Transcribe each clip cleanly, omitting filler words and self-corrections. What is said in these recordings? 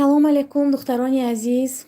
Ассалому алайкум, духтарони азиз.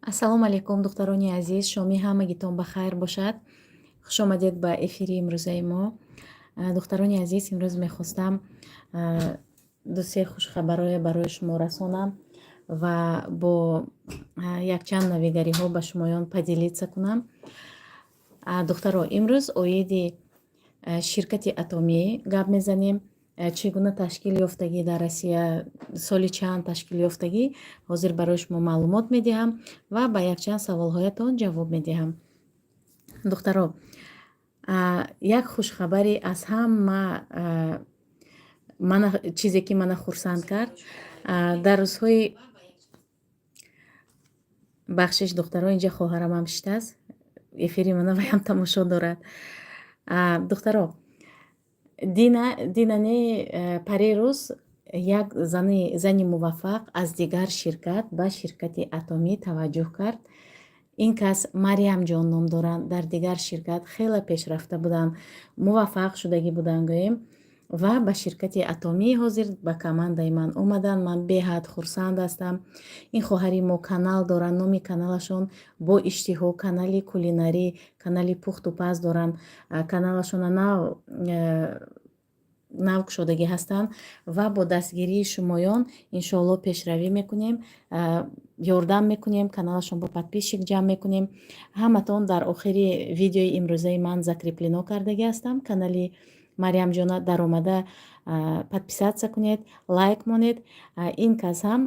Ассалому алайкум, духтарони азиз. Шоми ҳамагитон ба хайр бошад. Хуш омадед ба эфири имрӯзаи мо. Духтарони азиз, имрӯз мехостам ду-се хушхабарое барои шумо расонам ва бо якчанд навигариҳо ба шумоён поделиться кунам. Духтаро, имрӯз оиди ширкати Атомӣ гап мезанем. Чӣ гуна ташкил ёфтагӣ дар Россия, соли чанд ташкил ёфтагӣ, ҳозир барои шумо маълумот медиҳам ва ба якчанд саволҳоятон ҷавоб медиҳам. Духтаро, як хушхабари аз ҳама мана чизе ки мана хурсанд кард дар рӯзҳои, бахшиш, духтаро, инҷа хоҳарамам шиштааст, эфири мана ваям тамошо дорад. Духтаро, дина, динане, парерӯз як зани муваффақ аз дигар ширкат ба ширкати Атомӣ таваҷҷӯҳ кард. Ин кас Мариямҷон ном доранд. Дар дигар ширкат хеле пешрафта буданд, муваффақ шудагӣ буданд, гӯем, ва ба ширкати Атомӣ ҳозир ба командаи ман омаданд. Ман беҳад хурсанд ҳастам. Ин хоҳари мо канал доранд, номи каналашон «Бо иштиҳо», канали кулинарӣ, канали пухту паз доранд. Каналашона нав кушодагӣ ҳастанд ва бо дастгирии шумоён иншоалло пешравӣ мекунем, ёрдам мекунем, каналашон бо подписчик ҷамъ мекунем. Ҳаматон дар охири видеои имрӯзаи ман закреплено кардагӣ ҳастам канали Мариямҷона, даромада подписаться кунед, лайк монед. Ин кас ҳам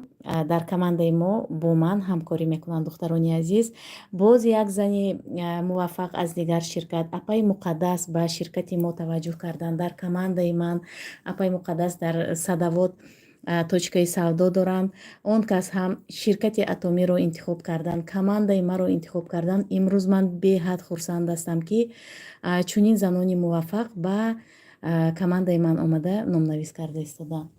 дар командаи мо бо ман ҳамкорӣ мекунанд. Духтарони азиз, боз як зани муваффақ аз дигар ширкат, апаи Муқаддас, ба ширкати мо таваҷҷӯҳ карданд. Дар командаи ман апаи Муқаддас дар Садовод точкаи савдо доранд. Он кас ҳам ширкати Атомиро интихоб карданд, командаи маро интихоб карданд. Имрӯз ман беҳад хурсанд ҳастам, ки чунин занони муваффақ ба командаи ман омада номнавис карда истоданд.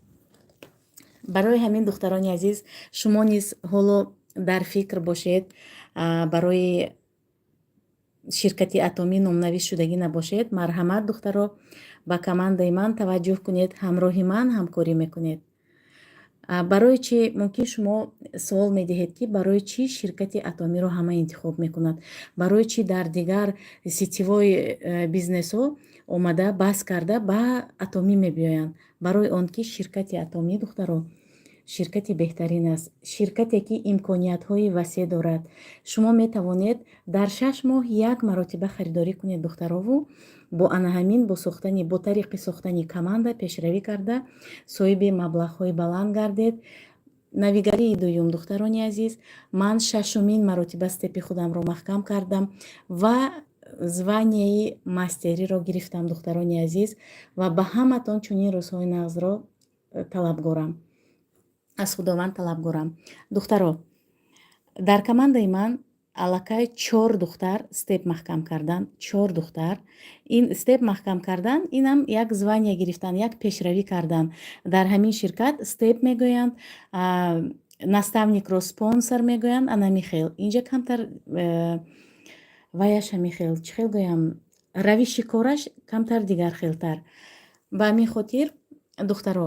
Барои ҳамин, духтарони азиз, шумо низ ҳоло дар фикр бошед, барои ширкати Атомӣ номнавис шудагӣ набошед, марҳамат, духтаро, ба командаи ман таваҷҷӯҳ кунед, ҳамроҳи ман ҳамкорӣ мекунед. Барои чӣ, мумкин шумо суол медиҳед, ки барои чӣ ширкати Атомиро ҳама интихоб мекунад, барои чӣ дар дигар сетевой бизнесҳо омада бас карда ба Атомӣ мебиёянд? Барои он ки ширкати Атомӣ, духтаро, ширкати беҳтарин аст, ширкате ки имкониятҳои васеъ дорад. Шумо метавонед дар 6 моҳ як маротиба харидорӣ кунед, духтарову бо ана ҳамин бо тариқи сохтани команда пешравӣ карда, соҳиби маблағҳои баланд гардед. Навигарии дуюм, духтарони азиз: ман шашумин маротиба степи худамро маҳкам кардам ва званияи мастериро гирифтам, духтарони азиз, ва ба ҳаматон чунин рӯзҳои нағзро талабгорам, аз Худованд талабгорам. Духтаро, дар командаи ман аллакай чор духтар степ маҳкам кардан. Чор духтар ин степ маҳкам кардан, инам як звания гирифтан, як пешравӣ кардан дар ҳамин ширкат. Степ мегӯянд, наставникро спонсор мегӯянд. Анами хел инҷа камтар ваяш ҳами хел, чӣ хел гӯям, равиши кораш камтар дигархелтар. Ба ҳамин хотир, духтаро,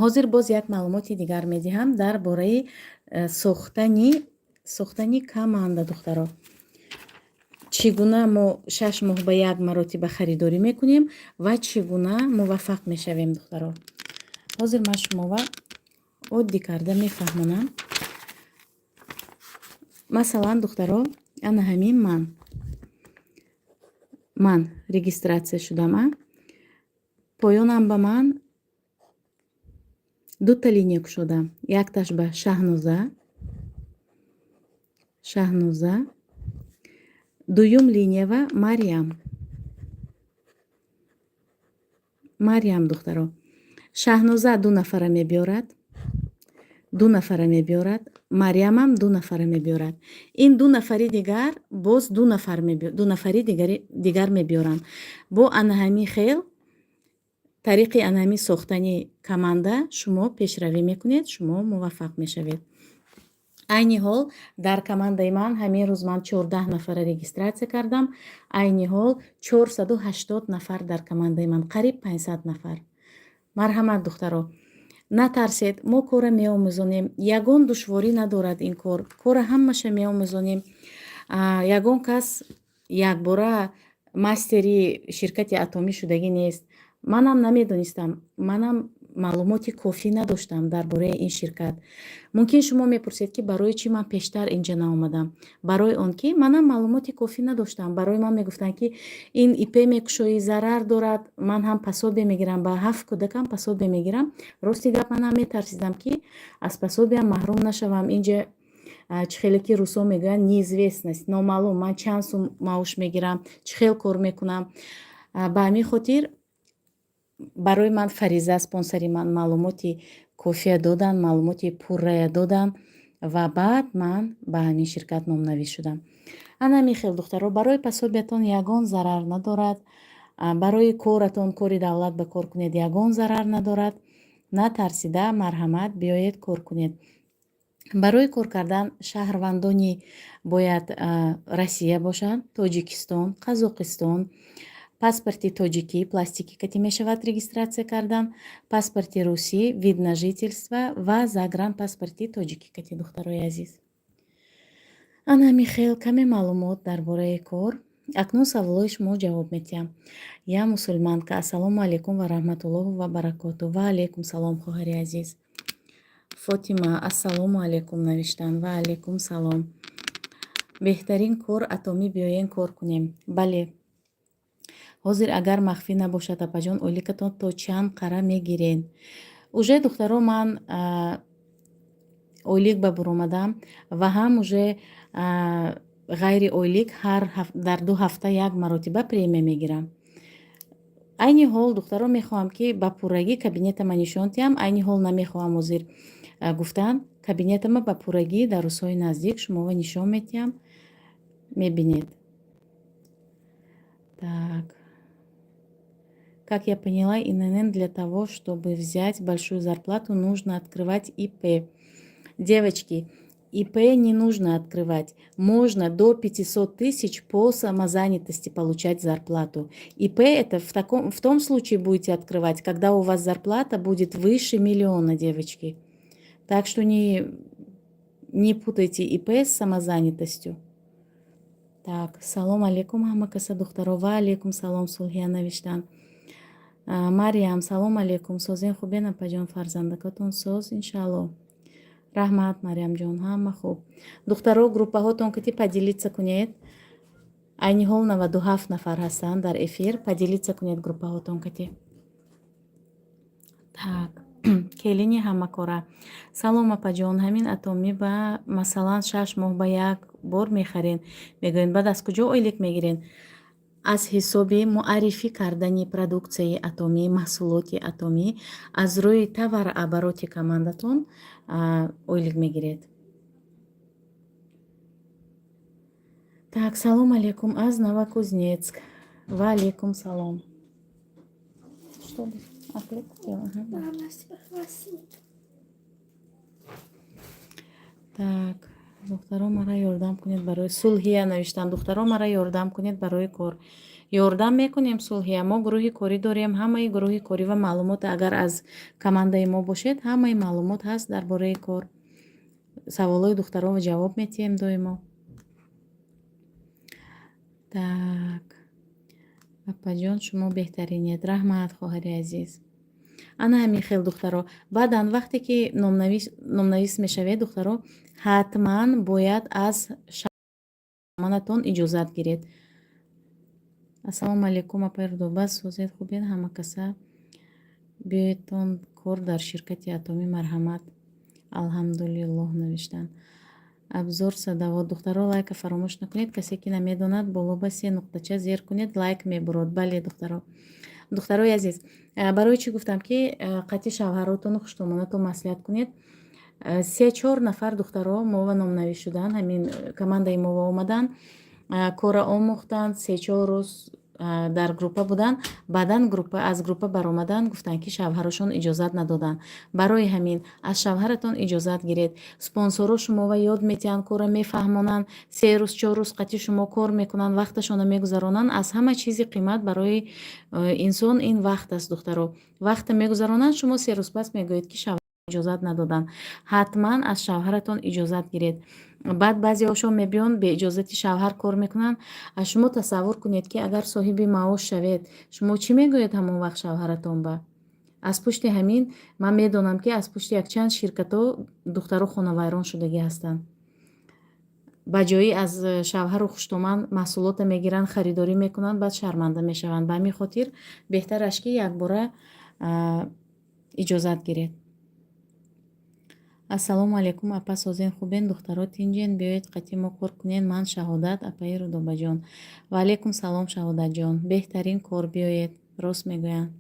ҳозир боз як маълумоти дигар медиҳам дар бораи сохтани команда. Духтаро, чӣ гуна мо 6 моҳ ба як маротиба харидорӣ мекунем ва чӣ гуна муваффақ мешавем? Духтаро, ҳозир ман шумова оддӣ карда мефаҳмонам. Масалан, духтаро, ана ҳамин ман Ман регистрация шудам, а поёнам ба ман дута линия кушодам: якташ ба Шаҳноза, Шаҳноза, дуюм линиява Марьям, Марьям. Духтаро, Шаҳноза ду нафара мебиёрад, ду нафара мебиёрад, Марьямам ду нафара мебиёрад. Ин ду нафари дигар боз ду нафар, ду нафари дигар мебиёранд. Бо ана ҳамин хел тариқи, ана ҳамин сохтани команда шумо пешравӣ мекунед, шумо муваффақ мешавед. Айни ҳол дар командаи ман, ҳамин рӯз ман 14 нафара регистрация кардам, айни ҳол 480 нафар дар командаи ман, қариб 500 нафар. Марҳамат, духтаро, натарсед, мо корра меомӯзонем, ягон душворӣ надорад ин кор. Корра ҳамаша меомӯзонем. Ягон кас якбора мастери ширкати Атомӣ шудагӣ нест. Манам намедонистам, манам маълумоти кофӣ надоштам дар бораи ин ширкат. Мумкин, шумо мепурсед, ки барои чӣ ман пештар инҷа наомадам. Барои он ки манам маълумоти кофӣ надоштам. Барои ман мегуфтанд, ки ин ИП мекушоӣ, зарар дорад, ман ҳам пособие мегирам, ба ҳафт кӯдакам пособие мегирам. Рости гап, манам метарсидам, ки аз пособиям маҳрум нашавам. Инҷа чӣ хеле ки русо мегӯянд, неизвестность, номаълум, ман чанд сум маош мегирам, чӣ хел кор мекунам. Ба ҳамин хотир барои ман Фариза, спонсори ман, маълумоти кофия додан, маълумоти пуррая додан ва баъд ман ба ҳамин ширкат номнавис шудам. Ана ҳамин хел, духтаро, барои пособиятон ягон зарар надорад, барои коратон, кори давлат ба кор кунед, ягон зарар надорад. Натарсида, марҳамат, биёед, кор кунед. Барои кор кардан шаҳрвандони бояд Россия бошанд, Тоҷикистон, Қазоқистон, паспорти тоҷикӣ пластикӣ кати мешавад регистрация кардан, паспорти русӣ, вид на жительство ва загранпаспорти тоҷикӣ кати. Духтарои азиз, ана ҳамин хел каме маълумот дар бораи кор. Акнун саволҳои шумо ҷавоб медиҳам. Я мусульманка. Ассалому алайкум ва раҳматуллоҳу ва баракоту. Ва алайкум салом, хоҳари азиз. Фотима ассалому алайкум навиштанд. Ва алайкум салом. Беҳтарин кор Атомӣ, биёен, кор кунем. Бале. Ҳозир, агар махфӣ набошад, апаҷон, ойликатон то чанд қара мегирен? Уже, духтаро, ман ойлик ба буромадам ва ҳам уже ғайри ойлик ҳар дар 2 ҳафта як маротиба премия мегирам. Айни ҳол, духтаро, мехоҳам, ки ба пуррагӣ кабинетама нишон диҳам. Айни ҳол намехоҳам ҳозир гуфтан. Кабинетама ба пуррагӣ дар рӯзҳои наздик шуморо нишон медиҳам, мебинед. Так. Как я поняла, ИНН для того, чтобы взять большую зарплату, нужно открывать ИП. Девочки, ИП не нужно открывать. Можно до 500 тысяч по самозанятости получать зарплату. ИП это в том случае будете открывать, когда у вас зарплата будет выше миллиона, девочки. Так что не путайте ИП с самозанятостью. Так, салом алейкум ҳама каса, духтаро. Ва алейкум салом, Сулҳия навиштан. Мариям, салом алейкум. Созен, хубен, апаҷон, фарзандакотон соз, иншаалло. Раҳмат, Мариямҷон, ҳама хуб. Духтаро, группаҳотон кати поделиться кунед. Айни ҳол 97 нафар ҳастанд дар эфир. Поделиться кунед группаҳотон кати. Так, келини ҳамакора. Салом, апаҷон, ҳамин Атомӣ ба масалан 6 моҳ ба як бор мехарен. Мегӯянд, баъд аз куҷо ойлик мегирен? Аз ҳисоби муаррифӣ кардани продуксияи Атомӣ, маҳсулоти Атомӣ, аз рӯи товарообороти командатон ойлик мегиред. Так, салом алейкум аз Новокузнецк. Ва алейкум салом. Что? А, хлеб купила? Ага. Мама спросит. Так, духтаро, мара ёрдам кунед барои, Сулҳия навиштан, духтаро, мара ёрдам кунед барои кор. Ёрдам мекунем, Сулҳия. Мо гурӯҳи корӣ дорем, ҳамаи гурӯҳи корӣ ва маълумот, агар аз командаи мо бошед, ҳамаи маълумот ҳаст дар бораи кор. Саволҳои духтаро ҷавоб медиҳем доимо. Так. Апаҷон, шумо беҳтаринед. Раҳмат, хоҳари азиз. Ана ҳамин хел, духтаро. Баъдан вақте ки номнавис мешавед, духтаро, ҳатман бояд аз шаманатон иҷозат гиред. Ассалому алайкум, апаи Рудоба, созед, хубед? Ҳама каса биёедтон кор дар ширкати Атомӣ, марҳамат. Алҳамдулиллоҳ, навиштанд. Абзор садавот. Духтаро, лайка фаромӯш накунед. Касе ки намедонад, боло ба се нуқтача зер кунед, лайк мебурод. Бале, духтаро. Духтарои азиз, барои чӣ гуфтам, ки қатъи шавҳаротону хуштомонатон маслиҳат кунед? Се чор нафар духтаро мова номнавис шуданд, ҳамин командаи мова омаданд, корра омӯхтанд, 3-4 рӯз дар группа буданд, баъдан группа аз группа баромаданд, гуфтанд, ки шавҳарошон иҷозат надоданд. Барои ҳамин аз шавҳаратон иҷозат гиред. Спонсорҳо шумова ёд метиҳанд, корро мефаҳмонанд, 3 рӯз, 4 рӯз қатъи шумо кор мекунанд, вақташонро мегузаронанд. Аз ҳама чизи қимат барои инсон ин вақт аст, духтаро. Вақта мегузаронанд, шумо 3 рӯз пас мегӯед, ки шавҳар иҷозат надоданд. Ҳатман аз шавҳаратон иҷозат гиред. Баъд баъзеҳошон мебиёнд, беиҷозати шавҳар кор мекунанд. А шумо тасаввур кунед, ки агар соҳиби маош шавед, шумо чӣ мегӯед ҳамон вақт шавҳаратон ба? Аз пушти ҳамин ман медонам, ки аз пушти якчанд ширкатҳо духтаро хонавайрон шудагӣ ҳастанд. Ба ҷои аз шавҳару хуштоман маҳсулота мегиранд, харидорӣ мекунанд, баъд шарманда мешаванд. Ба ҳамин хотир беҳтараш, ки якбора иҷозат гиред. Ассалому алайкум, апа, созен, хубен? Духтаро тинҷен? Биёед, қатъи мо кор кунен. Ман Шаҳодат, апаи Рудобаҷон. Ва алайкум салом, Шаҳодатҷон. Беҳтарин кор, биёед, рост мегӯянд.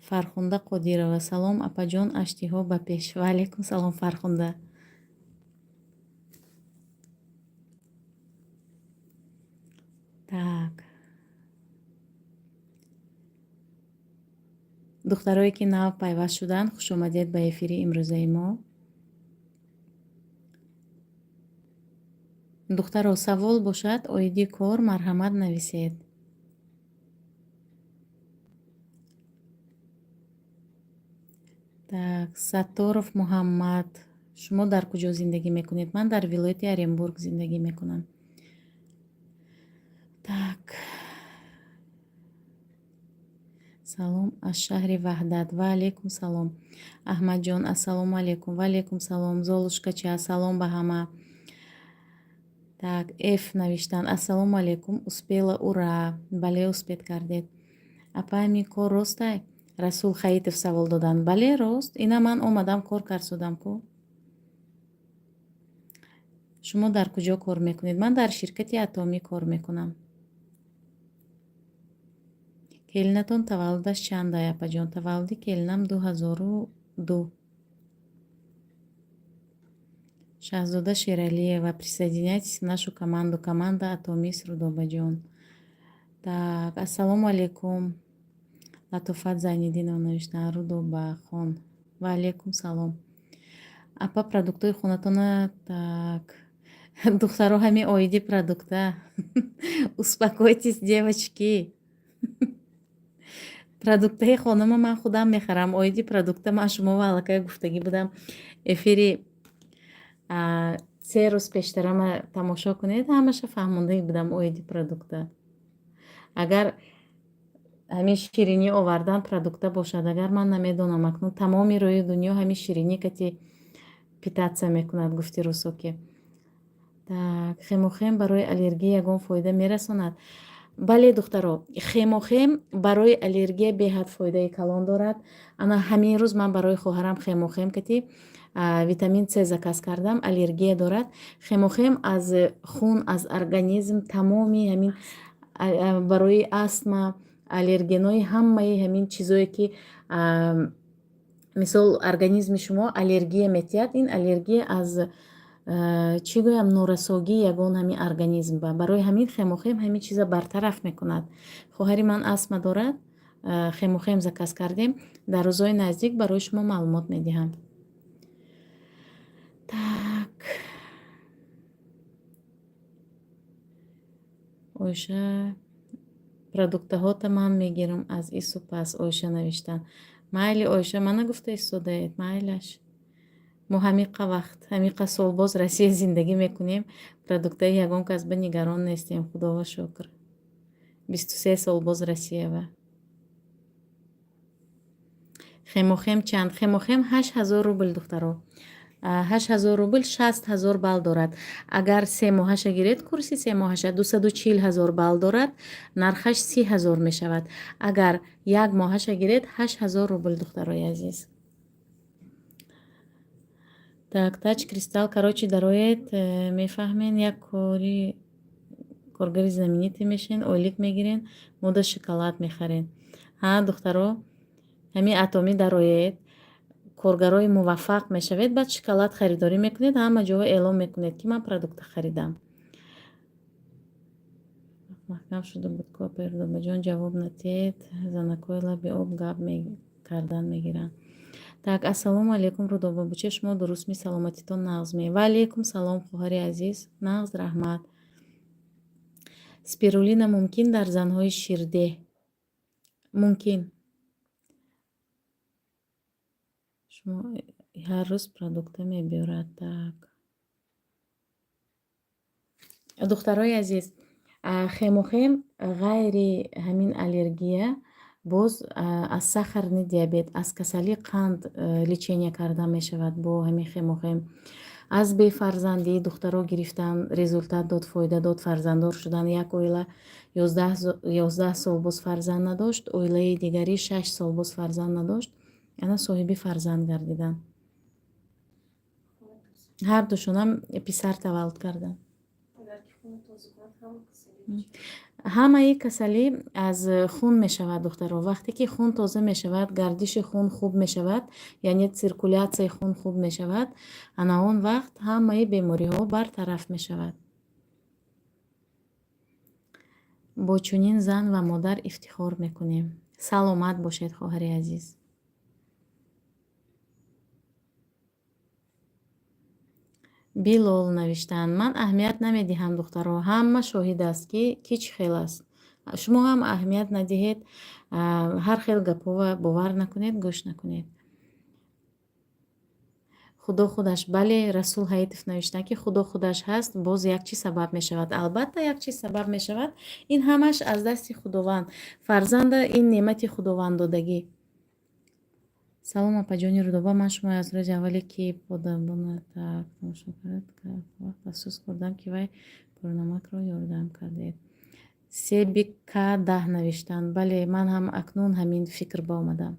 Фархунда Қодирова: салом, апаҷон, аштиҳо ба пеш. Ва алайкум салом, Фархунда. Так, духтарое ки нав пайваст шуданд, хушомадед ба эфири имрӯзаи мо. Духтаро, савол бошад оиди кор, марҳамат, нависед. Так, Сатторов Муҳаммад: шумо дар куҷо зиндагӣ мекунед? Ман дар вилояти Оренбург зиндагӣ мекунам. Так, салом аз шаҳри Ваҳдат. Ва алайкум салом. Аҳмадҷон: ассалому алайкум. Ва алайкум салом. Золушкача, салом ба ҳама. Так, Ф навиштанд: ассалому алайкум, успела, ура. Бале, успеть кардед. Апа, ҳамин кор ростай? Расул Хаитов савол доданд. Бале, рост. Ина ман омадам, кор карсудам ку. Шумо дар куҷо кор мекунед? Ман дар ширкати Атомӣ кор мекунам. Келинатон таваллудаш чандай, апаҷон? Таваллуди келинам 2002. Шаҳзода Шералиева: присоединяйтесь в нашу команду, команда Атомис, Рудобаҷон. Так, ассалому алайкум. Латофат Зайниддинова навиштаанд: Рудобахон. Ва алайкум салом. Апа, продуктҳои хонатона. Так, духтаро, ҳамин оиди продукта, успокойтесь, девочки. Продуктаи хонама ман худам мехарам. Оиди продукта ман шуморо аллакай гуфтагӣ будам. Эфири 3 рӯз пештарама тамошо кунед, ҳамаша фаҳмондагӣ будам оиди продукта. Агар ҳамин ширинӣ овардан продукта бошад, агар ман намедонам, акнун тамоми рӯи дунё ҳамин ширинӣ кати питаться мекунад, гуфти русо ки. Так, хемохем барои аллергия ягон фоида мерасонад? Бале, духтаро, хемохем барои аллергия беҳад фоидаи калон дорад. Ана ҳамин рӯз ман барои хоҳарам хемохем кати витамин С заказ кардам, аллергия дорад. Хемохем аз хун, аз организм тамоми ҳамин барои астма, аллергенои, ҳамаи ҳамин чизое ки, мисол, организми шумо аллергия метиҳад, ин аллергия аз, чӣ гӯям, норасогии ягон ҳамин организм ба. Барои ҳамин хемохем ҳамин чиза бартараф мекунад. Хоҳари ман астма дорад, хемохем заказ кардем, дар рӯзҳои наздик барои шумо маълумот медиҳам. Так, Оиша, продуктаҳота ман мегирам аз ису пас, Оиша навиштанд. Майли, Оиша, мана гуфта истодаед, майлаш. Мо ҳамиқа вақт, ҳамиқа сол боз Россия зиндагӣ мекунем, продуктаи ягон кас ба нигарон нестем, худоро шукр. 23 сол боз Россиява. Хемохем чанд? Хемохем 8000 рубл, духтаро. 8000 рубл 60 000 балл дорад. Агар 3 моҳаша гиред, курси 3 моҳаша 240 000 балл дорад, нархаш 30 000 мешавад. Агар як моҳаша гиред, 8000 рубл, духтарои азиз. Так, тач кристалл, короче, дароед, мефаҳмен, як кори коргари знаменитый мешен, ойлик мегирен, мода шоколад мехарен. Ҳа, духтаро, ҳамин Атомӣ дароед, коргарои муваффақ мешавед, баъд шоколад харидорӣ мекунед, ҳама ҷо эълон мекунед, ки ман продукта харидам. Маҳкам шуда буд ку, Рудобаҷон, ҷавоб натиҳед, занакҳои лаби об гап кардан мегиранд. Так, ассалому алайкум, Рудоба буча, шумо дурустми, саломатитон нағзме? Ва алайкум салом, хоҳари азиз, нағз, раҳмат. Спирулина мумкин дар занҳои ширдеҳ? Мумкин. Шумо ҳар рӯз продукта мебиёрад. Так, духтарои азиз, хемохем ғайри ҳамин аллергия боз аз сахарный диабет, аз касалии қанд лечение карда мешавад бо ҳамин хемохем. Аз бефарзандӣ духтаро гирифтан, результат дод, фоида дод, фарзанддор шудан. Як оила 11 сол боз фарзанд надошт, оилаи дигарӣ 6 сол боз фарзанд надошт, ана соҳиби фарзанд гардиданд. Ҳардушонам писар таваллуд карданд. Ҳамаи касалӣ аз хун мешавад, духтаро. Вақте ки хун тоза мешавад, гардиши хун хуб мешавад, яъне циркуляцияи хун хуб мешавад, ана он вақт ҳамаи бемориҳо бартараф мешавад. Бо чунин зан ва модар ифтихор мекунем. Саломат бошед, хоҳари азиз. Билол навиштаанд: ман аҳамият намедиҳам, духтаро, ҳама шоҳид аст, ки ки чӣ хел аст. Шумо ҳам аҳамият надиҳед, ҳар хел гапҳоро бовар накунед, гӯш накунед. Худо худаш, бале, Расул Ҳаитов навиштанд, ки Худо худаш ҳаст, боз як чиз сабаб мешавад. Албатта, як чиз сабаб мешавад. Ин ҳамаш аз дасти Худованд. Фарзанда ин неъмати Худованд додагӣ. Салом, апаҷони Рудоба, ман шуморо аз рӯзи аввале, ки так тамошо кард, вақт афсӯс хӯрдам, ки вай пурнамакро ёрдам кардед. Себи К10 навиштанд. Бале, ман ҳам акнун ҳамин фикр ба омадам.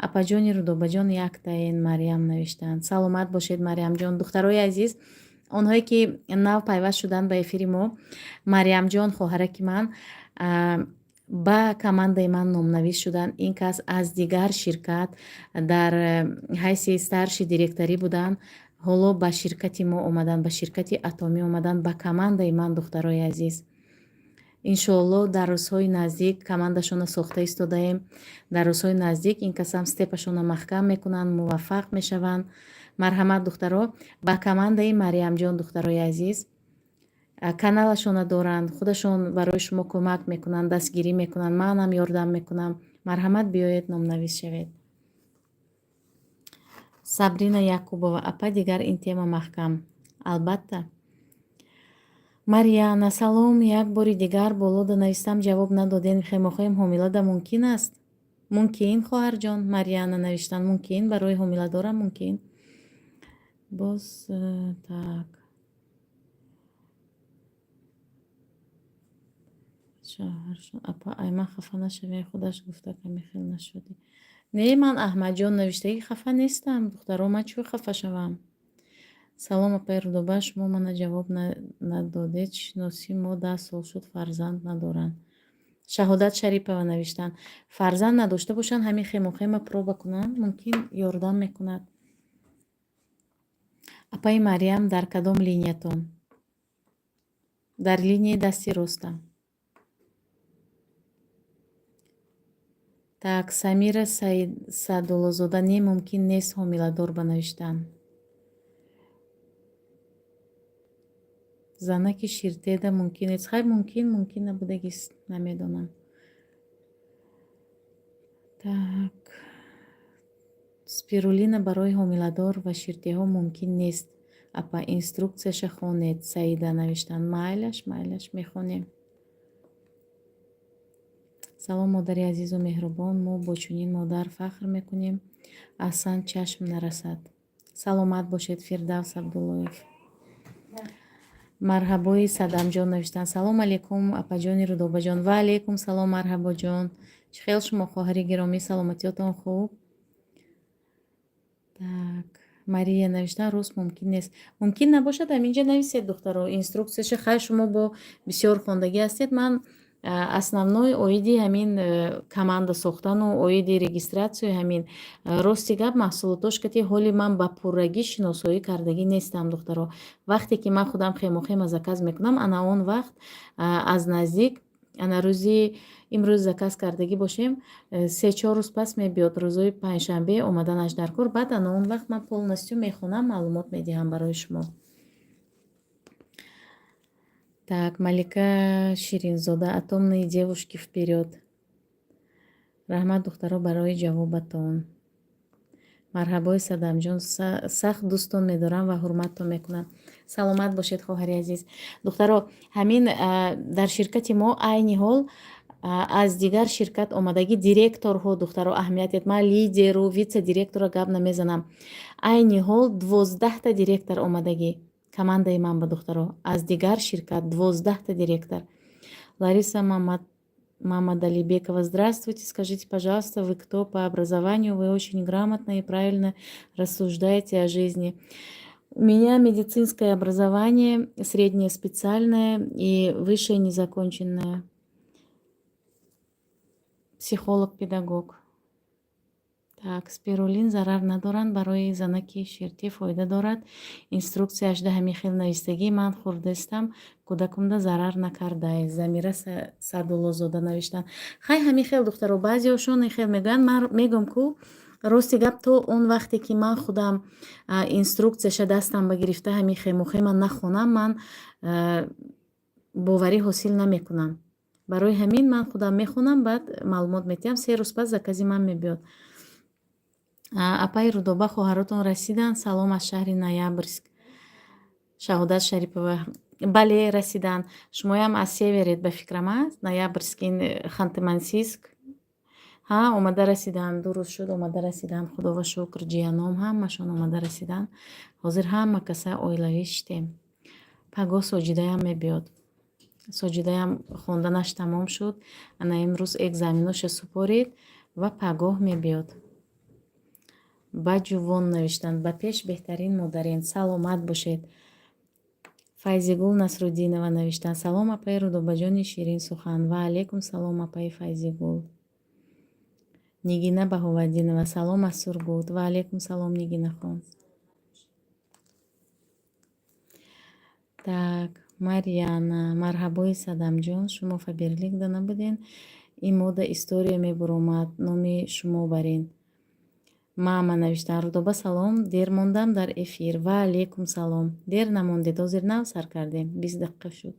Апаҷони Рудобаҷон, яктаен, Марьям навиштанд. Саломат бошед, Марьямҷон. Духтарои азиз, онҳое ки нав пайваст шуданд ба эфири мо, Марьямҷон, хоҳараки ман, ба командаи ман номнавис шуданд. Ин кас аз дигар ширкат дар ҳайси старший директорӣ буданд, ҳоло ба ширкати мо омаданд, ба ширкати Атомӣ омаданд, ба командаи ман. Духтарои азиз, иншоалло, дар рӯзҳои наздик командашонро сохта истодаем. Дар рӯзҳои наздик ин касам степашонро маҳкам мекунанд, муваффақ мешаванд. Марҳамат, духтаро, ба командаи Марьямҷон. Духтарои азиз, каналашона доранд, худашон барои шумо кӯмак мекунанд, дастгирӣ мекунанд, манам ёрдам мекунам. Марҳамат, биёед, номнавис шавед. Сабрина Якубова: апа, дигар ин тема маҳкам. Албатта. Марьяна: салом, як бори дигар болода навистам, ҷавоб надодем. Хемохем ҳомилада мумкин аст? Мумкин, хоҳарҷон. Марьяна навиштанд: мумкин, барои ҳомиладорам мумкин. Боз так, шавҳаршон, апа, ай ман хафа нашавед, худаш гуфта, каме хел нашудӣ. Не, ман, Аҳмадҷон навиштагӣ, хафа нестам, духтаро, ман чӯ хафа шавам? Салом, апаи Рудоба, шумо мана ҷавоб надодед. Шиносии мо 10 сол шуд, фарзанд надоранд. Шаҳодат Шарипова навиштанд: фарзанд надошта бошанд, ҳамин хемохема проба кунанд, мумкин ёрдам мекунад. Апаи Марьям, дар кадом линиятон? Дар линияи дасти ростам. Так, Самира Саъдуллозода: не, мумкин нест ҳомиладор ба навиштан. Занаки ширдеда мумкин нест. Хай, мумкин, мумкин набудагист, намедонам. Так, спирулина барои ҳомиладор ва ширдеҳо мумкин нест, апа, инструкцияша хонед. Саида навиштанд: майлаш, майлаш, мехонем. Салом, модари азизу меҳрубон, мо бо чунин модар фахр мекунем, аҳсан, чашм нарасад. Саломат бошед, Фирдавс Абдуллоев. Марҳабои Садамҷон навиштанд: «Салом алейкум, апаҷони Рудобаҷон». Ва алейкум салом, марҳабоҷон. Чӣ хел шумо, хоҳари гиромӣ, саломатиётон хуб? Так, Мария навиштан: «Рост мумкин нест». Мумкин набошад, ҳаминҷа нависед, духтаро, инструксияша. Хай, шумо бо бисёр хондагӣ ҳастед. Ман основной оиди ҳамин команда сохтану оиди регистратсияи ҳамин. Рости гап, маҳсулотош кати ҳоли ман ба пуррагӣ шиносоӣ кардагӣ нестам, духтаро. Вақте ки ман худам хемохема заказ мекунам, ана он вақт аз наздик. Ана рӯзи имрӯз заказ кардагӣ бошем, 3-4 рӯз пас мебиёд, рӯзои панҷшанбе омаданаш дар кор. Баъд ана он вақт ман полностью мехонам, маълумот медиҳам барои шумо. Так, Малика Ширинзода: «Атомные девушки, вперед!» Раҳмат, духтаро, барои ҷавобатон. Марҳабои Садамҷон, сахт дӯстон медорам ва ҳурматтон мекунам. Саломат бошед, хоҳари азиз. Духтаро, ҳамин дар ширкати мо айни ҳол аз дигар ширкат омадагӣ директорҳо, духтаро, аҳамият дед, ман лидеру вице-директора гап намезанам. Айни ҳол 12-та директор омадагӣ командаи ман ба, духтаро, аз дигар ширкат 12-та директор. Лариса Мамадалибекова: «Здравствуйте, скажите, пожалуйста, вы кто по образованию? Вы очень грамотно и правильно рассуждаете о жизни». У меня медицинское образование, среднее специальное и высшее незаконченное. Психолог-педагог. Так, спирулин зарар надоранд, барои занаки ширтӣ фоида дорад. Инструксияш да ҳамин хел навистагӣ, ман хурдестам, кӯдакумда зарар накардай. Замира Садуллозода навиштанд. Хай, ҳамин хел, духтаро, баъзеҳошон ин хел мегӯянд. Ман мегӯям ку, рости гап, то он вақте ки ман худам инструксияша дастам ба гирифта, ҳамин хемохема нахонам, ман боварӣ ҳосил намекунам. Барои ҳамин ман худам мехонам, баъд маълумот медиҳам. 3 рӯз пас закази ман мебиёд. Апаи Рудоба, хоҳаротон расиданд? Салом аз шаҳри Ноябрск. Шаҳодат Шарипова. Бале, расиданд. Шумоям аз северед, ба фикрам, аст? Ноябрск ин Ханты-Мансийск. Ҳа, омада расиданд. 2 рӯз шуд, омада расиданд. Худова шукр, ҷияном ҳамашон омада расиданд. Ҳозир ҳама каса оилавӣ шидем. Пагоҳ Соҷидаям мебиёд. Соҷидаям хонданаш тамом шуд. Ана имрӯз экзаменоша супорид ва пагоҳ мебиёд. Ба ҷувон навиштанд: «Ба пеш, беҳтарин модарен». Саломат бошед. Файзигул Насруддинова навиштанд: «Салом, апаи Рудобаҷони ширинсухан». Ва алейкум салом, апаи Файзигул. Нигина Баҳоваддинова: «Салом аз Сургут». Ва алейкум салом, Нигинахон. Так, Марьяна: «Марҳабои Садамҷон, шумо Фаберликда набуден? Ин мода история мебуромад, номи шумо барин». Мама навиштанд: «Рудоба, салом, дер мондам дар эфир». Ва алейкум салом. Дер намондед, ҳозир нав сар кардем, 20 дақиқа шуд.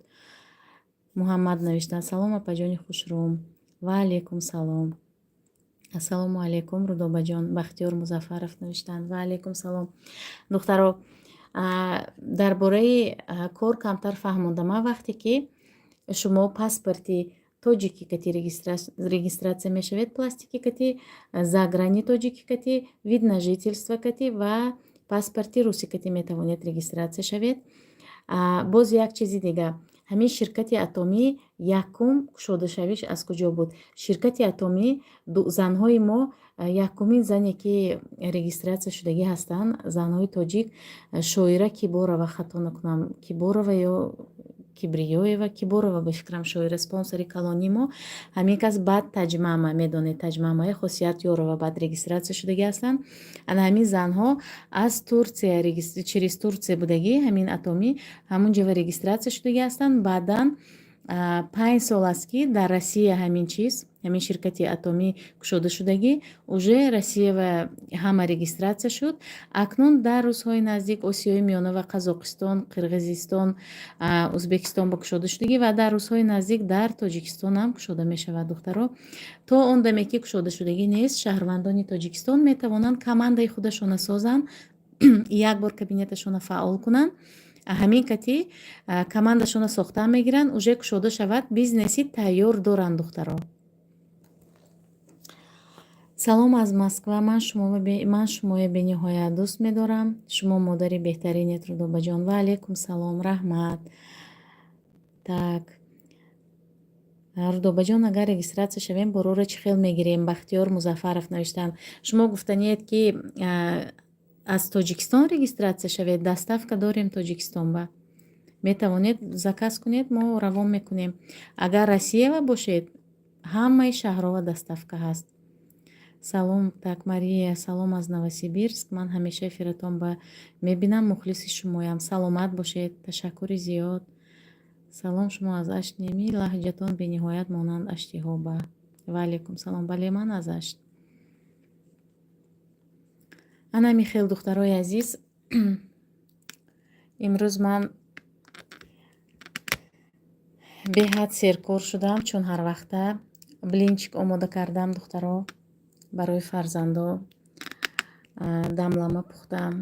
Муҳаммад навиштанд: «Салом, апаҷони хушрӯм». Ва алейкум салом. Ассалому алайкум, Рудобаҷон. Бахтиёр Музаффаров навиштанд: «Ва алейкум салом». Духтаро, дар бораи кор камтар фаҳмондам. Ман вақте ки шумо паспорти тоҷикӣ кати регистрация мешавед, пластики кати, заграни тоҷикӣ кати, вид на жительство кати ва паспорти русӣ кати метавонед регистрация шавед. Боз як чизи дига: ҳамин ширкати Атомӣ якум кушодашавиш аз куҷо буд? Ширкати Атомӣ, занҳои мо, якумин зане ки регистрация шудагӣ ҳастанд, занҳои тоҷик, Шоира Киборова, хато накунам, Киборова ё Кибриёева, Киборова, ба фикрам, Шоира, спонсори калонии мо, ҳамин кас, баъд Таҷмама, медонед, Таҷмамаи Хосият Ёрова, баъд регистрация шудагӣ ҳастанд. Ана ҳамин занҳо аз Турция, через Турция будагӣ ҳамин Атомӣ, ҳамун ҷава регистрация шудагӣ ҳастанд. Баъдан 5 сол аст, ки дар Россия ҳамин чиз, ҳамин ширкати Атомӣ кушода шудагӣ, уже Россия ва ҳама регистрация шуд. Акнун дар рӯзҳои наздик Осиёи Миёна ва Қазоқистон, Қирғизистон, Ӯзбекистон ба кушода шудагӣ ва дар рӯзҳои наздик дар Тоҷикистон ҳам кушода мешавад. Духтаро, то он даме ки кушода шудагӣ нест, шаҳрвандони Тоҷикистон метавонанд командаи худашона созанд, як бор кабинеташона фаъол кунанд, ҳамин кати командашона сохта мегиранд, уже кушода шавад, бизнеси тайёр доранд, духтаро. Салом аз Москва. Ман шумоя бениҳоят дӯст медорам. Шумо модари беҳтаринед, Рудобаҷон. Ва алайкум салом, раҳмат. Так. Рудобаҷон, агар регистрация шавем, борора чӣ хел мегирем? Бахтиёр Музаффаров навиштанд. Шумо гуфтаниед, ки аз Тоҷикистон регистрация шавед, доставка дорем Тоҷикистон ба. Метавонед заказ кунед, мо равон мекунем. Агар Россиява бошед, ҳамаи шаҳрова доставка ҳаст. Салом, так, Мария, салом аз Новосибирск. Ман ҳамеша эфиратон ба мебинам, мухлиси шумоям. Саломат бошед, ташаккури зиёд. Салом, шумо аз Ашт немӣ? Лаҳҷатон бениҳоят монанд аштиҳо ба. Ва алайкум салом. Бале, ман аз Ашт. Ана михел, духтарои азиз, имрӯз ман беҳад серкор шудам, чун ҳарвақта блинчик омода кардам, духтаро, барои фарзандо дамлама пухтам.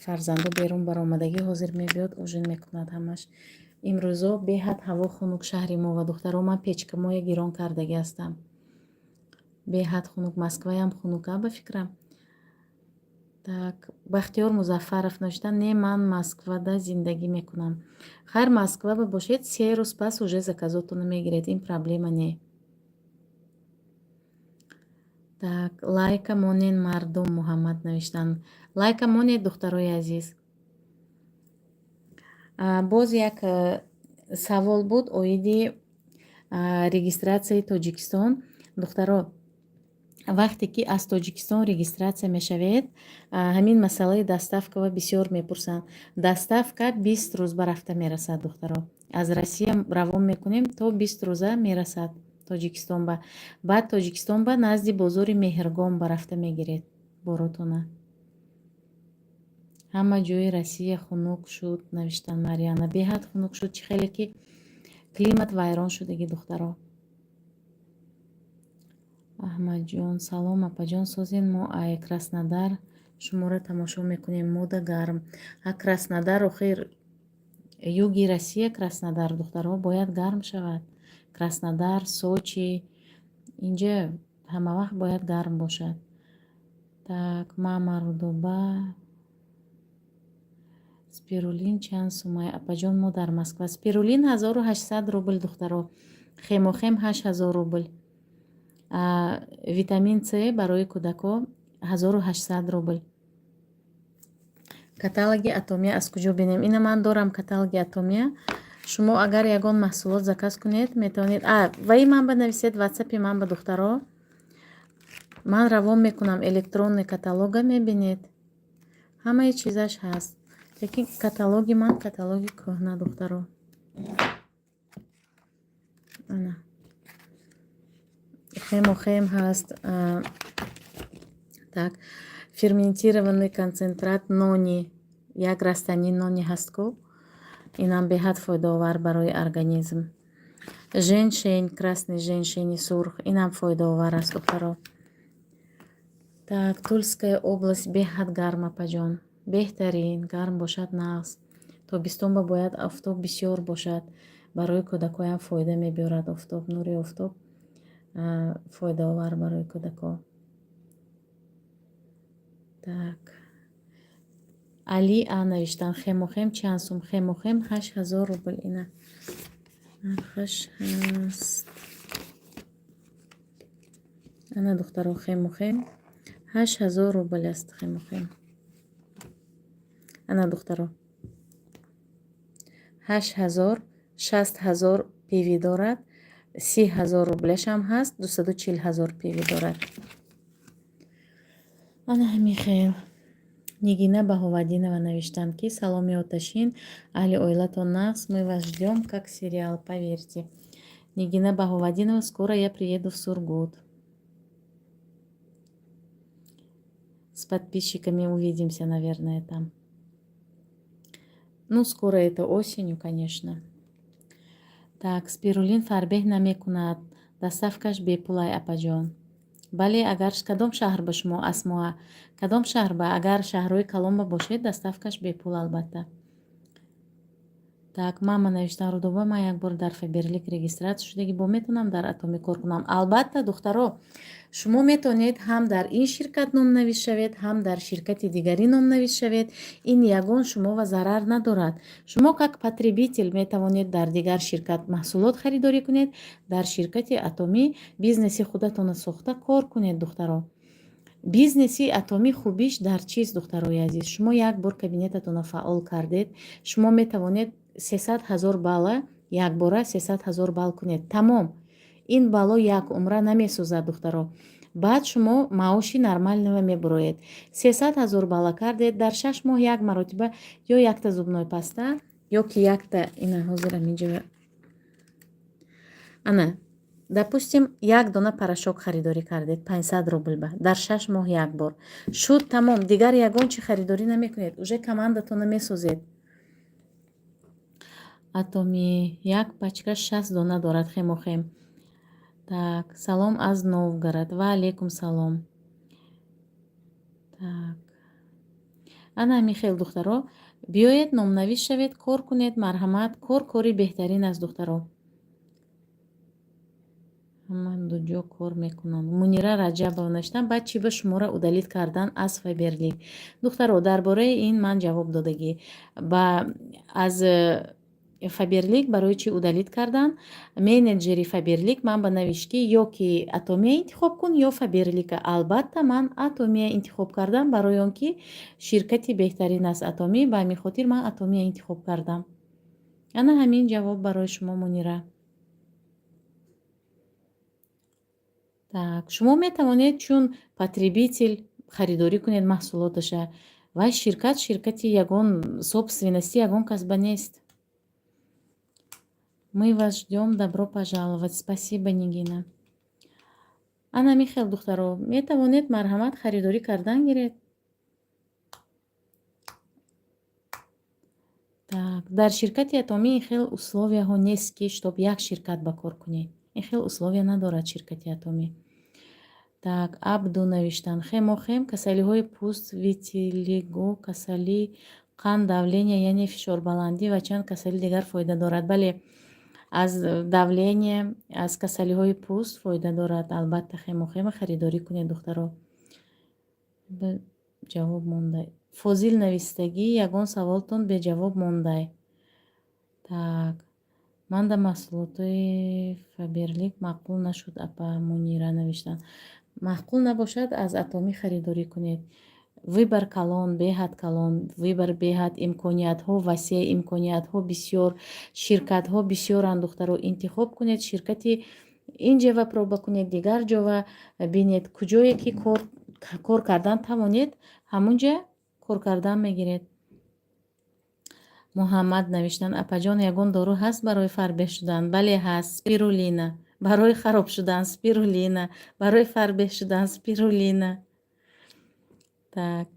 Фарзандо берун баромадагӣ, ҳозир мебиёд, ужин мекунад ҳамаш. Имрӯзо беҳад ҳаво хунук шаҳри мо ва, духтаро, ман печкамоя гирон кардагӣ ҳастам. Беҳад хунук, Москваям хунука, ба фикрам. Так, Бахтиёр Музаффаров навиштанд: не, ман Москвада зиндагӣ мекунам. Хайр, Москва ба бошед, 3 рӯз пас уже заказотонро мегиред, ин проблема не. Так, лайка монен, мардум, Муҳаммад навиштанд. Лайка монед, духтарои азиз. Боз як савол буд оиди регистрацияи Тоҷикистон. Духтаро, вақте ки аз Тоҷикистон регистрация мешавед, ҳамин масъалаи доставкава бисёр мепурсанд. Доставка 20 рӯз ба рафта мерасад, духтаро. Аз Россия равон мекунем, то 20 рӯза мерасад Тоҷикистон ба. Баъд Тоҷикистон ба назди бозори Меҳргон ба рафта мегиред боротона. Ҳама ҷои Россия хунук шуд, навиштанд Марьяна. Беҳад хунук шуд, чӣ хеле ки климат вайрон шудаги, духтаро. Аҳмадҷон, салом, апаҷон, созен, мо ай Краснодар шуморо тамошо мекунем, мода гарм. Ҳа, Краснодар, охир юги Россия Краснодар, духтаро, бояд гарм шавад. Краснодар, Сочи, инҷа ҳамавақт бояд гарм бошад. Так, мама Рудоба, спирулин чанд сумай, апаҷон, мо дар Москва. Спирулин 1800 рубл, духтаро. Хемохем 8000 рубл. Витамин С барои кӯдако 1800 рубл. Каталоги Атомия аз куҷо бинем? Ина ман дорам каталоги Атомия. Шумо агар ягон маҳсулот заказ кунед, метавонед ваи ман ба нависед, ватсапи ман ба, духтаро. Ман равон мекунам электронный каталога, мебинед. Ҳамаи чизаш ҳаст. Лекин каталоги ман каталоги кӯҳна, духтаро. Ана. Хемохем ҳаст. Так, ферментированный концентрат нони, як растанӣ нони ҳаст ку, инам беҳад фоидаовар барои организм. Женьшень, красный женьшени сурх, инам фоидаовар аст, духтаро. Так, Тульская область беҳад гарм, апаҷон. Беҳтарин, гарм бошад нағз. Тобистон ба бояд офтоб бисёр бошад. Барои кӯдакоям фоида мебиёрад офтоб, нури офтоб фоидаовар барои кӯдако. Так. Али А навиштанд: хемохем чанд сум? Хемохем 8000 рубл, ина нархаш ҳаст. Ана, духтаро, хемохем 8000 рубл аст хемохем. Ана, духтаро, 8000, 60 000 PV дорад, 30 000 рублашам ҳаст, 240 000 PV дорад. Ана ҳамин хел. Нигина Баҳоваддинова навиштанд, ки саломи оташин, аҳли оилатон нағз, мы вас ждём, как сериал, поверьте. Нигина Баҳоваддинова, скоро я приеду в Сургут. С подписчиками увидимся, наверное, там. Ну, скоро это осенью, конечно. Так, спирулин фарбеҳ намекунад, доставкаш бепулай, апаҷон. Бале, агар кадом шаҳр ба шумо, Асмоа, кадом шаҳр ба, агар шаҳрҳои калон ба бошед, доставкаш бепул, албатта. Так, мама навиштан: Рудоба, ман як бор дар Фаберлик регистрация шудагӣ, бо метавонам дар Атомӣ кор кунам? Албатта, духтаро, шумо метавонед ҳам дар ин ширкат номнавис шавед, ҳам дар ширкати дигарӣ номнавис шавед. Ин ягон шумова зарар надорад. Шумо как потребитель метавонед дар дигар ширкат маҳсулот харидорӣ кунед, дар ширкати Атомӣ бизнеси худатонро сохта кор кунед. Духтаро, бизнеси Атомӣ хубиш дар чист? Духтарои азиз, шумо як бор кабинетатонро фаъол кардед, шумо метавонед 300 000 балла якбора, 300 000 балл кунед, тамом. Ин балло як умра намесӯзад, духтаро. Баъд шумо маоши нормального мебуроед. 300 000 балла кардед, дар 6 моҳ як маротиба ё якта зубной паста, ё ки якта, ина ҳозирам инҷо, ана, допустим, як дона порошок харидорӣ кардед 500 рубл ба, дар 6 моҳ як бор шуд, тамом. Дигар ягон чи харидорӣ намекунед, уже командатонро месозед. Атоми як пачка 60 дона дорад, хемохем. Так, салом аз Новгород. Ва алейкум салом. Так, ана ҳамин хел, духтаро, биёед, номнавис шавед, кор кунед, марҳамат. Кор кори беҳтарин аст, духтаро. Ҳама дуҷо кор мекунанд. Мунира Раҷабова навиштам: баъд чӣ ба шуморо удалить кардан аз Фаберлик? Духтаро, дар бораи ин ман ҷавоб додагӣ. Ба аз Фаберлик барои чӣ удалить кардан? Менеҷери Фаберлик ман ба навишт, ки ё ки Атомия интихоб кун, ё Фаберлика. Албатта, ман Атомия интихоб кардам, барои он ки ширкати беҳтарин аст Атомӣ. Ба ҳамин хотир ман Атомия интихоб кардам. Ана ҳамин ҷавоб барои шумо, Мунира. Так, шумо метавонед чун потребитель харидорӣ кунед маҳсулоташа. Вай ширкат ширкати ягон собственности ягон касба нест. Мы вас ждем, добро пожаловать. Спасибо, Нигина. Ана михел, духтаро, метавонед, марҳамат, харидорӣ кардан гиред. Так, дар ширкати Атомӣ ин хел условияҳо нест, ки чтоб як ширкат ба кор кунӣ. Ин хел условия надорад ширкати Атомӣ. Так, Абду навиштанд: хемохем касалиҳои пӯст, витилиго, касалии қанд, давление, яъне фишорбаландӣ ва чанд касалии дигар фоида дорад. Бале, аз давление, аз касалиҳои пӯст фоида дорад. Албатта, хемохема харидорӣ кунед, духтаро. Ҷавоб монда. Фозил навистагӣ, ягон саволтон беҷавоб мондай. Так, ман да маҳсулотҳои Фаберлик маъқул нашуд, апа. Мунира навиштанд: маъқул набошад, аз Атомӣ харидорӣ кунед. Выбор калон, беҳад калон выбор, беҳад имкониятҳо васеъ, имкониятҳо бисёр, ширкатҳо бисёранд. Духтаро, интихоб кунед ширкати ин ҷева, проба кунед, дигар ҷова бинед, куҷое ки кор кардан тавонед, ҳамунҷа кор кардан мегиред. Муҳаммад навиштанд: апаҷон, ягон дору ҳаст барои фарбеҳ шудан? Бале, ҳаст, спирулина. Барои хароб шудан спирулина, барои фарбеҳ шудан спирулина. Так,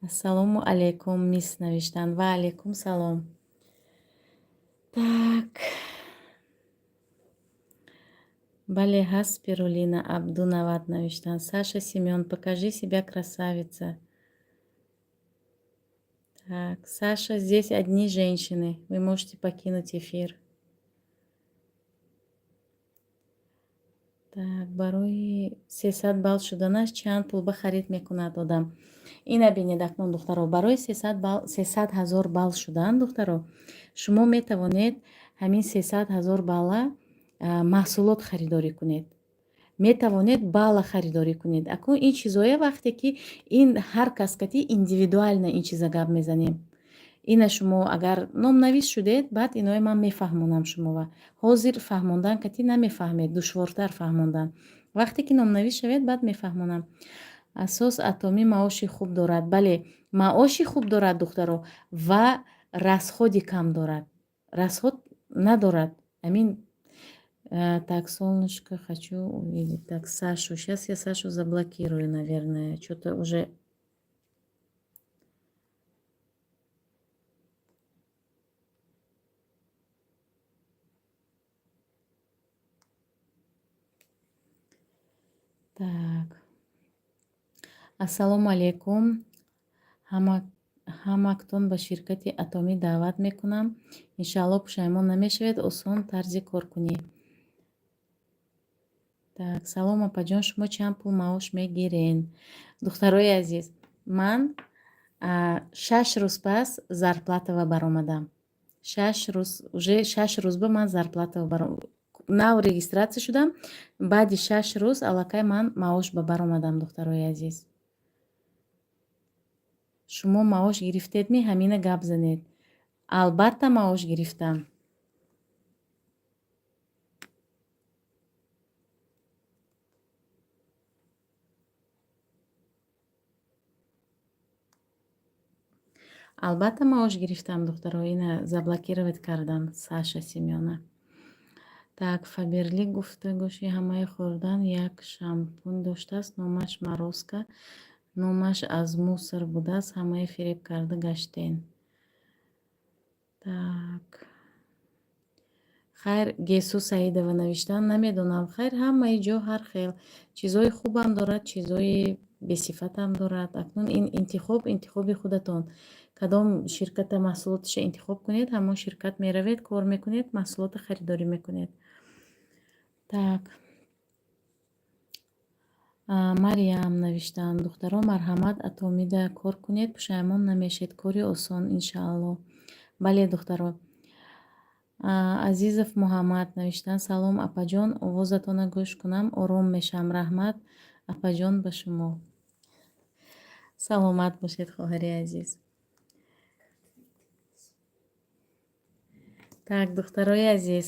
ассалому алайкум, мисс, навиштанд. Ва алайкум салом. Так, бале, ҳаст спирулина. Абду Навад навиштанд: Саша Семен, покажи себя, красавица. Так, Саша, здесь одни женщины, вы можете покинуть эфир. Так, барои 300 балл шуданаш чанд пул ба харид мекунад одам? Ина бинед акнун, духтаро, барои 300 балл, 300 000 балл шудан, духтаро, шумо метавонед ҳамин 300 000 балла маҳсулот харидорӣ кунед, метавонед балла харидорӣ кунед. Акнун ин чизое вақте ки ин ҳар кас кати индивидуально ин чиза гап мезанем. Ина шумо агар номнавис шудед, баъд иное ман мефаҳмонам шумова. Ҳозир фаҳмондан кати намефаҳмед, душвортар фаҳмондан. Вақте ки номнавис шавед, баъд мефаҳмонам. Асос Атомӣ маоши хуб дорад. Бале, маоши хуб дорад, духтаро, ва расходи кам дорад, расход надорад амин. Так, солнышко, хочу увидеть. Так, Сашу, сейчас я Сашу заблокирую, наверное, что-то уже. Так, ассалому алайкум. Ҳама Ҳамактон ба ширкати Атомӣ даъват мекунам. Иншаалло, пушаймон намешавед. Осон тарзи коркунӣ. Так, салом, апаҷон, шумо чанд пул маош мегирен? Духтарои азиз, ман 6 рӯз пас зарплатава баромадам. 6 рӯз, уже 6 рӯз ба ман зарплатава нав регистрация шудам. Баъди 6 рӯз аллакай ман маош ба баромадам, духтарои азиз. Шумо маош гирифтедми? Ҳамина гап занед. Албатта, маош гирифтам. Албатта, маош гирифтам, духтаро. Ина заблокировать кардам Саша Семёна. Так, Фаберлик гуфта, гӯши ҳамаи хӯрдан як шампунь доштааст, номаш Морозко, номаш аз мусор будааст, ҳамаи фиреб карда гаштен. Так, хайр, Гесу Саидова навиштан, намедонам. Хайр, ҳамаи ҷо ҳар хел чизҳои хубам дорад, чизҳои бесифатам дорад. Акнун ин интихоб интихоби худатон. Кадом ширката маҳсулоташа интихоб кунед, ҳамон ширкат меравед, кор мекунед, маҳсулотро харидорӣ мекунед. Так, Мариям навиштанд: духтаро, марҳамат, Атомида кор кунед, пушаймон намешед, кори осон, иншаалло. Бале, духтаро. Азизов Муҳаммад навиштанд: салом, апаҷон, овозатона гӯш кунам, ором мешавам, раҳмат, апаҷон, ба шумо. Саломат бошед, хоҳари азиз. Так, духтарои азиз,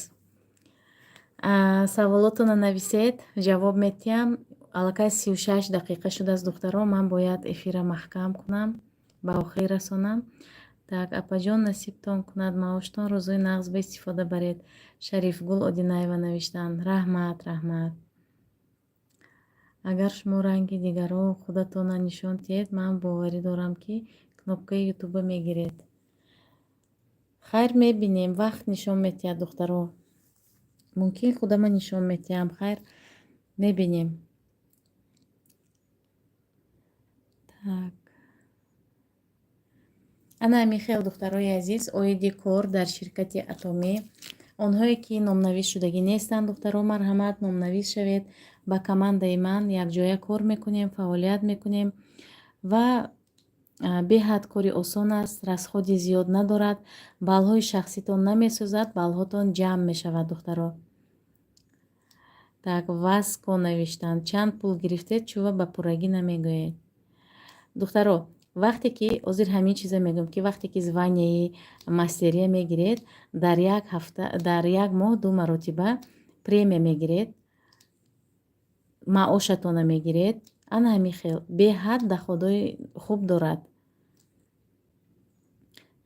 саволотонро нависед, ҷавоб медиҳам. Аллакай 36 дақиқа шудааст, духтаро, ман бояд эфира маҳкам кунам, ба охир расонам. Так, апаҷон, насибтон кунад, маоштон рӯзои нағз ба истифода баред. Шарифгул Одинаева навиштанд: раҳмат, раҳмат. Агар шумо ранги дигарро худатонро нишон диҳед, ман боварӣ дорам, ки кнопкаи ютуба мегиред. Хайр, мебинем, вақт нишон медиҳад, духтаро. Мумкин, худама нишон медиҳам. Хайр, мебинем. Так, ана ҳамин хел, духтарои азиз, оиди кор дар ширкати Атомӣ. Онҳое ки номнавис шудагӣ нестанд, духтаро, марҳамат, номнавис шавед. Ба командаи ман якҷоя кор мекунем, фаъолият мекунем ва беҳад кори осон аст, расходи зиёд надорад, баллҳои шахситон намесӯзад, баллҳотон ҷамъ мешавад, духтаро. Так, Васко навиштанд: чанд пул гирифтед, чува ба пуррагӣ намегӯед? Духтаро, вақте ки ҳозир ҳамин чиза мегӯям, ки вақте ки званияи мастерия мегиред, дар як ҳафта, дар як моҳ ду маротиба премия мегиред, маошатона мегиред. Ана ҳамин хел беҳад доходҳои хуб дорад.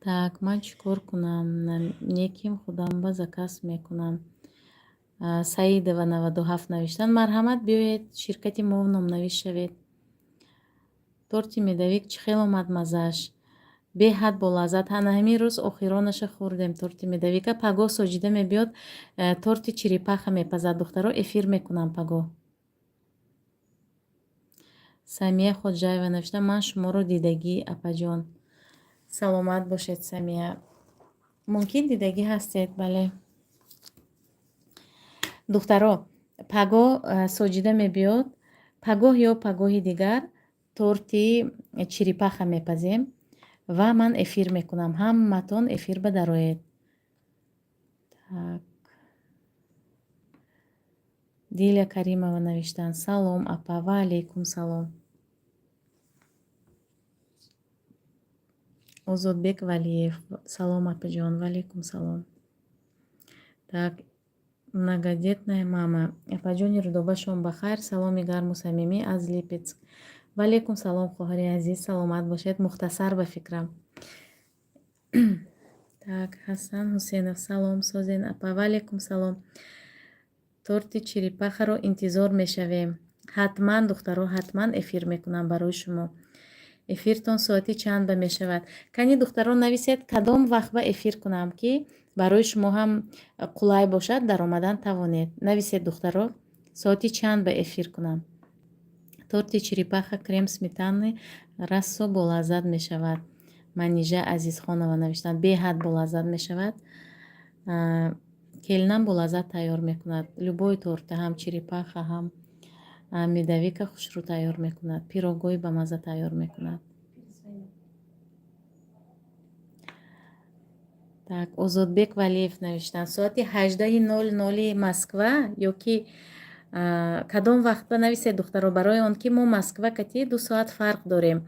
Так, ман чӣ кор кунам? Неким худам ба заказ мекунам. Саидова 97 навиштанд: марҳамат, биёед, ширкати мо номнавис шавед. Торти медовик чӣ хел омад маззааш? Беҳад болаззат. Ана ҳамин рӯз охиронаша хӯрдем торти медовика. Пагоҳ Соҷида мебиёд, торти черепаха мепазад, духтаро, эфир мекунам пагоҳ. Самия Хоҷаева навишта: ман шуморо дидагӣ, апаҷон. Саломат бошед, Самия. Мумкин, дидагӣ ҳастед, бале. Духтаро, пагоҳ Соҷида мебиёд, пагоҳ ё пагоҳи дигар торти черепаха мепазем ва ман эфир мекунам. Ҳаматон эфир ба дароед. Так, Диля Каримова навиштанд: салом, апа. Ва алайкум салом. Озодбек Валиев: салом, апаҷон. Ва алайкум салом. Так, многодетная мама: апаҷони Рудоба, шом ба хайр, саломи гарму самимӣ аз Липецк. Ва алайкум салом, хоҳари азиз, саломат бошед. Мухтасар ба фикрам. Так, Ҳасан Ҳусенов: салом, созен, апа. Ва алайкум салом. Торти черепахаро интизор мешавем. Ҳатман, духтаро, ҳатман эфир мекунам барои шумо. Эфиртон соати чанд ба мешавад? Кани, духтаро, нависед, кадом вақт ба эфир кунам, ки барои шумо ҳам қулай бошад, даромадан тавонед. Нависед, духтаро, соати чанд ба эфир кунам. Торти черепаха крем сметаны рассо болаззат мешавад. Манижа Азизхонова навиштанд: беҳад болаззат мешавад. Келинам болаззат тайёр мекунад. Любой торта, ҳам черепаха, ҳам медовика хушрӯ тайёр мекунад, пирогҳои бамазза тайёр мекунад. Так, Озодбек Валиев навиштанд: соати 18:00 Москва ё ки кадом вақт ба нависед, духтаро, барои он ки мо Москва кати 2 соат фарқ дорем,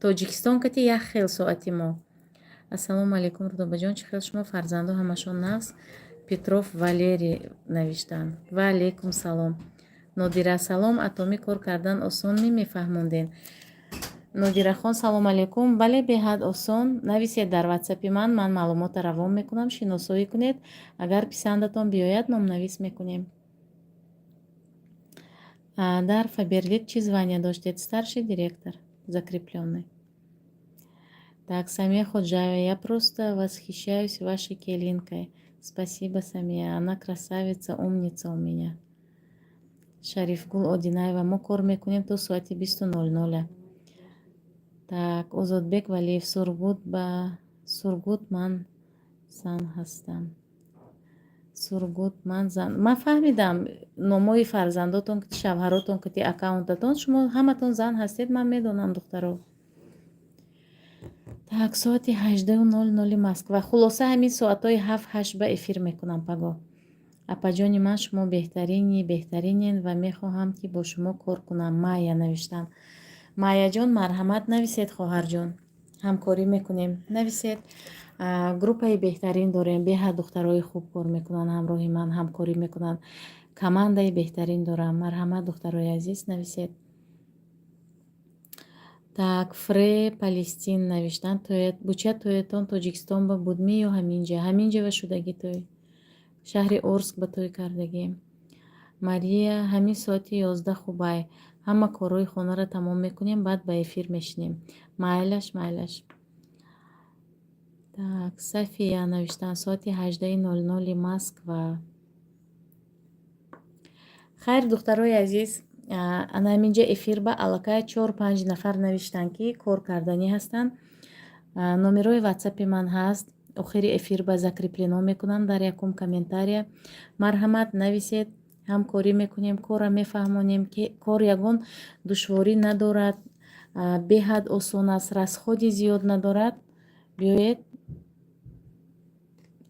Тоҷикистон кати як хел соати мо. Ассалому алайкум, Рудобаҷон, чӣ хел шумо, фарзандо ҳамашон нағз? Петров Валерий навиштанд: ва алайкум салом. Нодира: салом, Атомӣ кор кардан осон мефаҳмонден? Нодирахон, салом алейкум. Бале, беҳад осон. Нависед дар ватсапи ман, ман маълумота равон мекунам, шиносоӣ кунед. Агар писандатон биёяд, номнавис мекунем. Дар Фаберлик чӣ звание доштед? Старший директор закреплённый. Так, Самия Ходжаева: я просто восхищаюсь вашей келинкой. Спасибо, Самия, она красавица, умница у меня. Шарифгул Одинаева: мо кор мекунем то соати 20:00. Так, Озодбек Валиев: Сургут, ба Сургут, ман зан ҳастам. Сургут, ман зан. Ман фаҳмидам, номҳои фарзандотон, шавҳаротон кати аккаунтатон, шумо ҳаматон зан ҳастед, ман медонам, духтаро. Так, соати 18:00 Москва. Хулоса, ҳамин соатҳои 7-8 ба эфир мекунам пагоҳ. Апаҷони ман, шумо беҳтарини беҳтаринен ва мехоҳам, ки бо шумо кор кунам. Майя навиштанд. Майяҷон, марҳамат, нависед, хоҳарҷон, ҳамкорӣ мекунем. Нависед, группаи беҳтарин дорем, беҳад духтарои хуб кор мекунанд, ҳамроҳи ман ҳамкорӣ мекунанд, командаи беҳтарин дорам. Марҳамат, духтарои азиз, нависед. Так, Фре Палестин навиштанд: буча тоятон Тоҷикистон ба будмӣ ё ҳаминҷа? Ҳаминҷа ва шудагӣ той, шаҳри Орск ба той кардагӣ. Мария: ҳамин соати 11 хубай, ҳама корҳои хонаро тамом мекунем, баъд ба эфир мешинем. Майлаш, майлаш. Так, Сафия навиштанд: соати 18:00 Москва. Хайр, духтарои азиз, ана ҳаминҷа эфир ба аллакай чор панҷ нафар навиштанд, ки кор карданӣ ҳастанд. Номерои ватсапи ман ҳаст, охири эфир ба закреплено мекунам дар якум комментария. Марҳамат, нависед, ҳамкорӣ мекунем, корра мефаҳмонем, ки кор ягон душворӣ надорад, беҳад осон аст, расходи зиёд надорад. Биёед.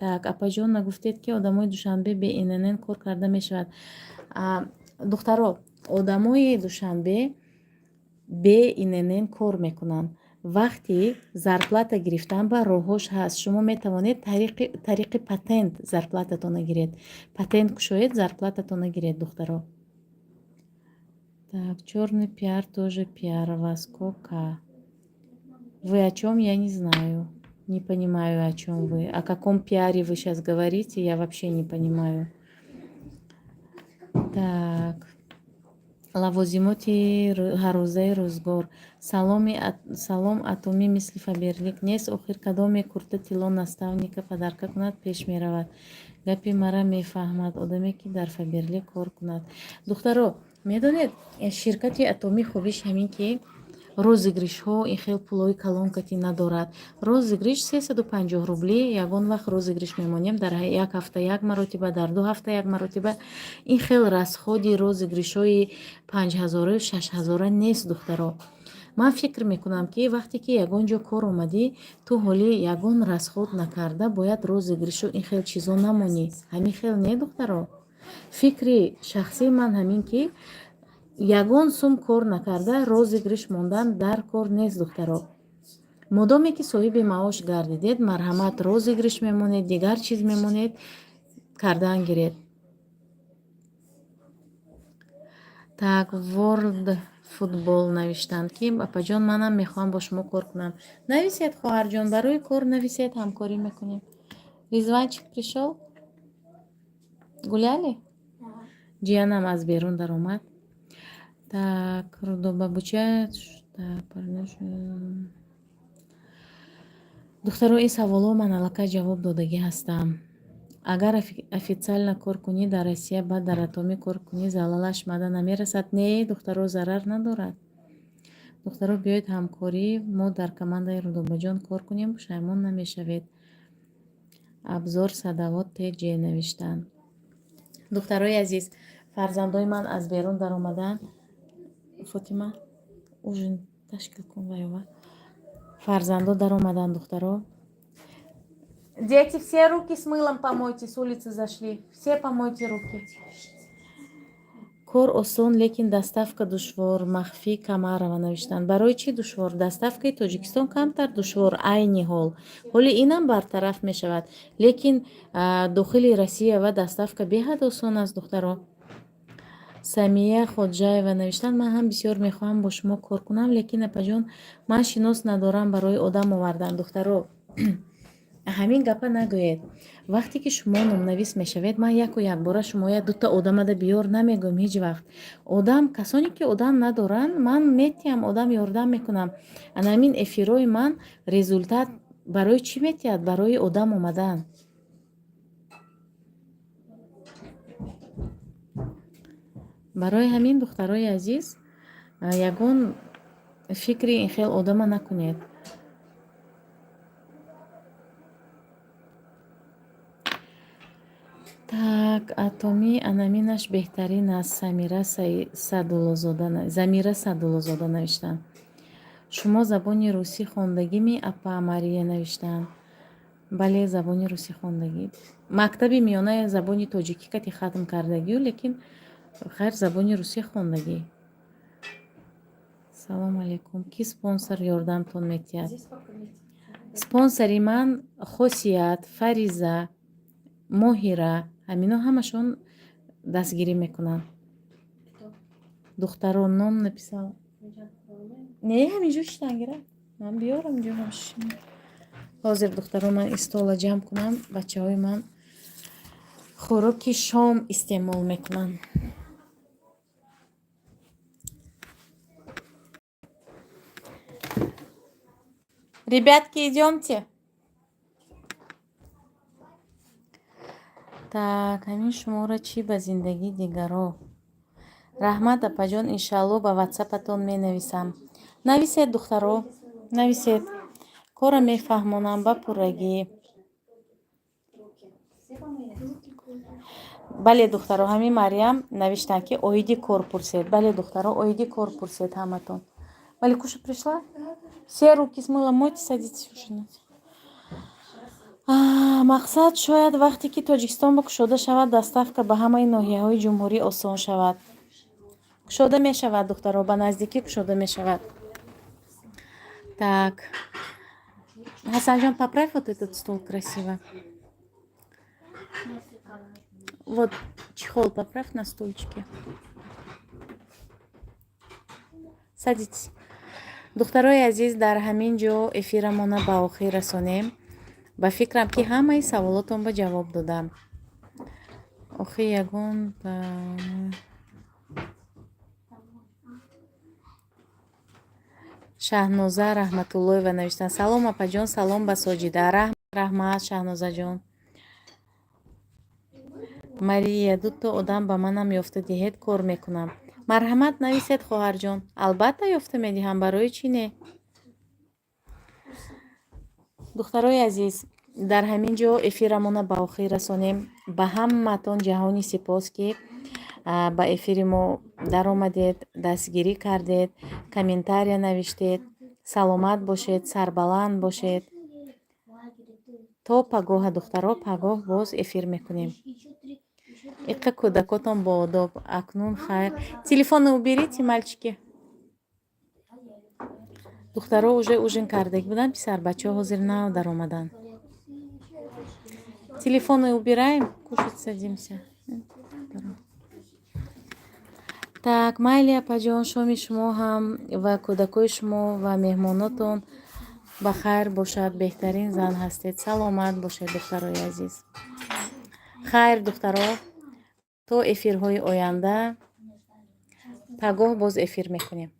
Так, апаҷон, нагуфтед, ки одамои Душанбе бе ИНН кор карда мешавад? Духтаро, одамои Душанбе бе ИНН кор мекунанд. Вақти зарплата гирифтан ба роҳҳош ҳаст. Шумо метавонед тариқи патент зарплататонро гиред. Патент кушоед, зарплататонро гиред, духтаро. Так, чёрный пиар тоже пиар. Во сколько? Вы о чём, я не знаю, не понимаю, о чём вы, о каком пиаре вы сейчас говорите, я вообще не понимаю. Так, лавозимоти ҳаррӯзаи рӯзгор. Салом, Атомӣ мисли Фаберлик нест? Охир кадоме курта тилло наставника подарка кунад, пеш меравад. Гапи мара мефаҳмад одаме, ки дар Фаберлик кор кунад. Духтаро, медонед, ширкати Атомӣ хубиш ҳамин, ки розыгрышҳо ин хел пулҳои калон катӣ надорад. Розыгрыш 350 рубли. Ягон вақт розыгрыш мемонем, дар як ҳафта як маротиба, дар 2 ҳафта як маротиба. Ин хел расходи розыгрышҳои 5000-аю 6000-а нест, духтаро. Ман фикр мекунам, ки вақте ки ягон ҷо кор омадӣ, ту ҳоли ягон расход накарда бояд розыгрышу ин хел чизо намонӣ. Ҳамин хел не, духтаро? Фикри шахсии ман ҳамин, ки ягон сум кор накарда розыгрыш мондан дар кор нест, духтаро. Модоме ки соҳиби маош гардидед, марҳамат, розыгрыш мемонед, дигар чиз мемонед, кардан гиред. Так, Ворлд Футбол навиштанд, ки апаҷон, манам мехоҳам бо шумо кор кунам. Нависед, хоҳарҷон, барои кор нависед, ҳамкорӣ мекунем. Ризванчик пришёл? Гуляли? Ҷиянам аз берун даромад. Так, Рудобабуча. Духтаро, ин саволҳо ман аллакай ҷавоб додагӣ ҳастам. Агар официально кор кунӣ дар Россия, баъд дар Атомӣ кор кунӣ, залалаш мада намерасад? Не, духтаро, зарар надорад. Духтаро, биёед ҳамкорӣ, мо дар командаи Рудобаҷон кор кунем, пушаймон намешавед. Абзор Садавот ТЖ навиштанд. Духтарои азиз, фарзандои ман аз берун даромаданд. Фотима, ужин ташкил кун вайова. Фарзандо даромаданд, духтаро. Дети, все руки с мылом помойте, с улицы зашли. Все помойте руки. Кор осон, лекин доставка душвор. Махфӣ Камарова навиштанд. Барои чӣ душвор? Доставкаи Тоҷикистон камтар душвор айни ҳол. Ҳоли инам бартараф мешавад, лекин дохили Россия ва доставка беҳад осон аст, духтаро. Самия Хоҷаева навиштанд: ман ҳам бисёр мехоҳам бо шумо кор кунам, лекин, апаҷон, ман шинос надорам барои одам овардан. Духтаро, ҳамин гапа нагӯед. Вақте ки шумо номнавис мешавед, ман яку якбора шумоя дута одамада биёр намегӯям ҳеҷ вақт. Одам, касоне ки одам надоранд, ман метиҳам, одам ёрдам мекунам. Ана ҳамин эфирҳои ман результат барои чӣ метиҳад? Барои одам омадан. Барои ҳамин, духтарои азиз, ягон фикри ин хел одама накунед. Так, атомӣ анаминаш беҳтарин аст. Самира Садуллозода, Замира Садуллозода навиштанд. Шумо забони русӣ хондагӣ, апа? Мария навиштанд. Бале, забони русӣ хондагӣ. Мактаби миёнаи забони тоҷикӣ кати хатм кардагию, лекин хайр, забони русӣ хондагӣ. Салом алейкум. Ки спонсор ёрдамтон метиҳад? Спонсори ман Хосият, Фариза, Моҳира, ҳамино ҳамашон дастгирӣ мекунанд. Духтаро, ном написал. Не, ҳаминҷо шитан гира. Ман биёрам инҷо ҳам. Ҳозир, духтаро, ман истола ҷамъ кунам, бачаҳои ман хӯроки шом истеъмол мекунанд. Ребятки, идёмте. Так, ҳамин шуморо чӣ ба зиндагии дигаро? Раҳмат, апаҷон, иншаалло ба ватсапатон менависам. Нависед, духтаро, нависед. Кора мефаҳмонам ба пуррагӣ. Бале, духтаро, ҳамин Марьям навиштанд, ки оиди кор пурсед. Бале, духтаро, оиди кор пурсед ҳаматон. Маликуша пришла? Все руки с мылом мойте, садитесь ужинать. Мақсад, шояд вақте ки Тоҷикистон ба кушода шавад, доставка ба ҳамаи ноҳияҳои ҷумҳурӣ осон шавад. Кушода мешавад, духтаро, ба наздикӣ кушода мешавад. Так. Хасанҷон, поправь вот этот стол красиво. Вот чехол поправь на стульчике. Садитесь. Духтарои азиз, дар ҳамин ҷо эфирамона ба охир расонем. Ба фикрам, ки ҳамаи саволотон ба ҷавоб додам. Охи ягон Шаҳноза Раҳматуллоева навиштанд: салом, апаҷон, салом ба Соҷида. Раҳмат, Шаҳнозаҷон. Мария, дуто одам ба манам ёфта диҳед, кор мекунам. Марҳамат, нависед, хоҳарҷон, албатта ёфта медиҳам, барои чӣ не? Духтарои азиз, дар ҳамин ҷо эфирамона ба охир расонем. Ба ҳамаатон ҷаҳони сипос, ки ба эфири мо даромадед, дастгирӣ кардед, комментария навиштед. Саломат бошед, сарбаланд бошед. То пагоҳа, духтаро, пагоҳ боз эфир мекунем. Иқа кӯдакотон боодоб. Акнун хайр. Телефоны уберите, мальчики. Духтаро уже ужин кардагӣ буданд, писарбачаҳо ҳозир нав даромаданд. Телефоны убираем, кушать садимся. Так, майли, апаҷон, шоми шумо ҳам ва кӯдакои шумо ва меҳмонотон ба хайр бошад. Беҳтарин зан ҳастед. Саломат бошед, духтарои азиз. Хайр, духтаро, то эфирҳои оянда. Пагоҳ боз эфир мекунем.